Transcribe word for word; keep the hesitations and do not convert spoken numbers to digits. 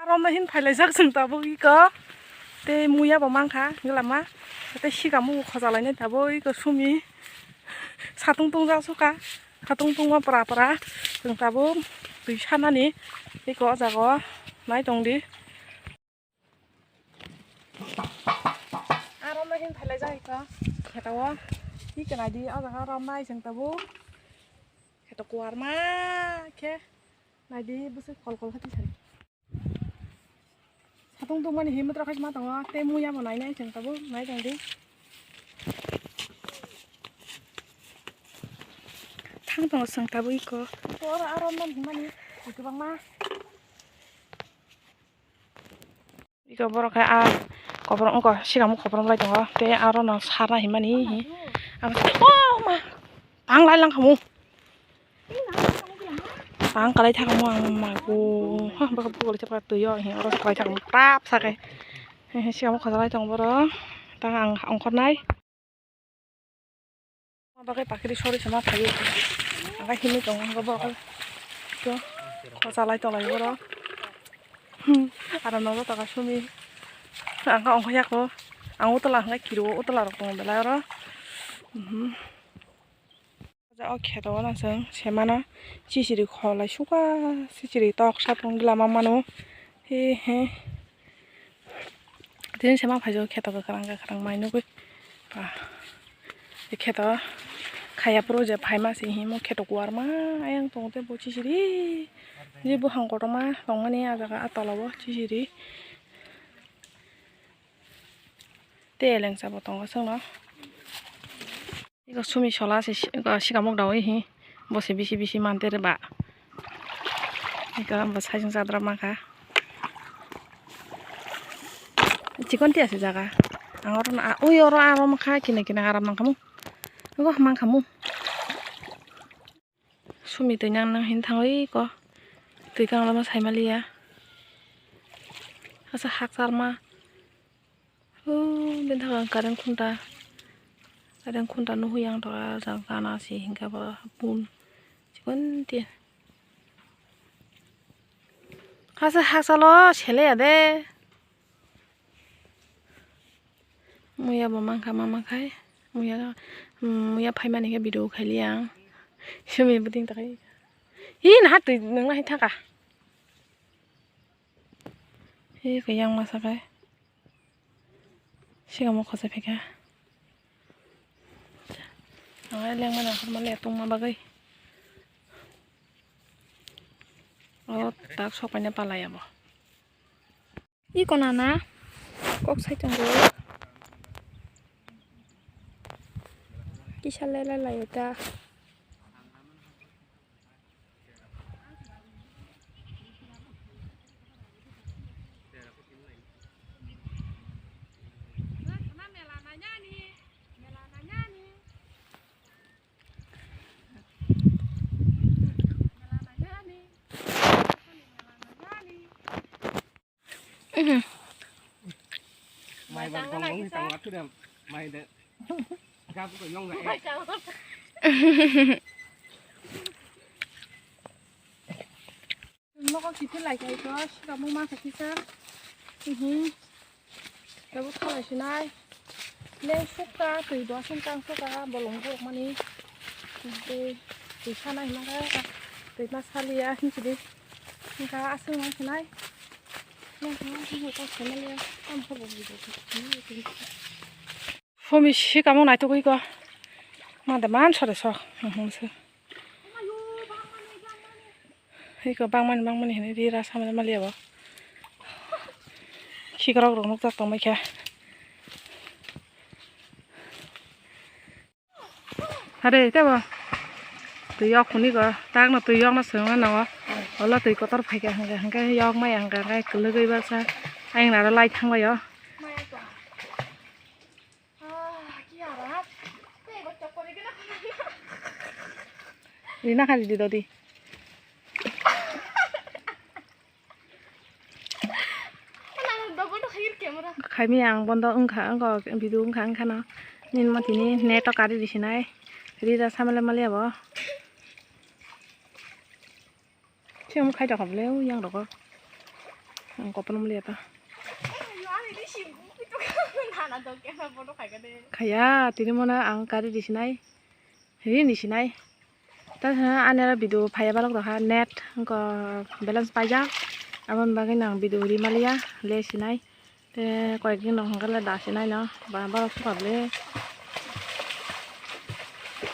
Romna hin phailaijak chwng tabuk iko. Tei muya bo mankha glama. Tei sikamo khochalainai tabuk iko sumi. Satung tungjak suka. Satung tungma pra pra. Chwng tabuk twi sanani. Iko o jaga o nai tongdi. Aro mahin phailai jai ka kheto o. Hi kwnai di o jaga aro mai chwng tabuk. Kheto kuar ma khe nai di bwswk kol kol khe tisari. Satung tungmani hi mwtrok khai ma tongo tei muya bo nai nai chwng tabuk nai tong di. Thang tongo chwng tabuk iko. Iko aro aro man himani kwbangma. Iko borok khe a koprok wngkha, sikamo koprok lai tongo, tei aro no sarna himani hi. Ang, oh ma, tang lai lang khamu. Tang kalai thangmo ang mago. Ha, baka bukol thapa twi yo, hi, oro kalai thangmo, prap sakai. He, he, sikamo khojalai tong boro. Tang ang ongkhornai. Bagwi pakiri sori sama phaio. Ang himwi tongo, ang bo to khojalai tolai boro. Hmm, aro nogo toka sumi. Ang ongkha yako. Ang utla hwnga kiro, utla rok tongo belai oro. Mhm. O kheto o nang chwng semano chichiri kholai suka, chichiri tok sapung glama mano. He he. Tini se ma phaijak kheto kwkhwrang kwkhwrang mai nugwi. Ah, kheto khaya phuru je phaima se himo kheto kuarma ayang tongo tei bo chichiri. Je buphang kotorma tongmani ah jaga ah tola o chichiri. Tei elengsa bo tongo chwngno. Iko sumi sola se si-, iko sikamuk daui hi. Bo se bisi bisi mantere ba. Iko bo sajung chadra mangkha. Chikon tiya se jaga. Ang oro na, ui oro aro mangkha kina kina aram nangkhamu. Iko mangkhamu. Sumi twi nang nang hin thangwi ko. Twi kang lama sai maliya. Asa hak charma. Oh, bini thang current khunta. Current khunta nuhwi ang tora jang gana si hingka bo bun. Chikon ti. Asa hak chalo sele ya de. Muya bo mankha mama khai. Muya, muya phaimani khe video khaili ang. Sumi bwtwing takai. Hi naha twi nungna hi thaka. Hi khe yang masa khai. Sikamo khosai phaikha. Ang lengmani akhorma le tongma bagwi. O tak sok paina palai abo. Iko nana kok sai tongo. Kisa lelai laio ta. Mai bang bang bang tang lak kudam. Mai de. Gap ko yong ga. Nogo kithi lai kai to, sikamo ma kha kisa. Mhm. Tabuk khalai sinai. Leng sukha, twi dosing tang sukha, bolong borok mani. Tei twi sana hima kha, twi ma saliya, hinsidi. Hingkha aswk nang sinai. Leng sukha, twi dosing tang sukha, bolong borok mani. Sumi sikamo naitugwi ko. Mada man sore sok. Mhm, se. Iko bangmani bangmani hinwi ri rasa mali mali abo. Khikrok rok nukjak tongmai khe. Are tebo. Twi yok hwnwi go. Takno twi yokno swngo nango. Olo twi kotor phaikha hwnkhe hwnkhe yok maya hwnkhe hwnkhe kwlwgwi baksa. Ayang aro lai thangbai o. Rina kha ridi dodi. Khaimi ang bondo wngkha, wngkha video wngkha, wngkha no nini motini net o kari risinai rida samale mali abo. Siyam khai rok kha bwle yang rogo. Ang kopor muli apa? Khaya, tini mona ang kari di sinai. Ri ni sinai. Ta sa ani aro video phaiya balok rokha net ko balance paijak. Aboni bagwi nang video ri maliya le sinai. Te koyek din rok hwnkhe le da sinai no. Ba balok sukha le.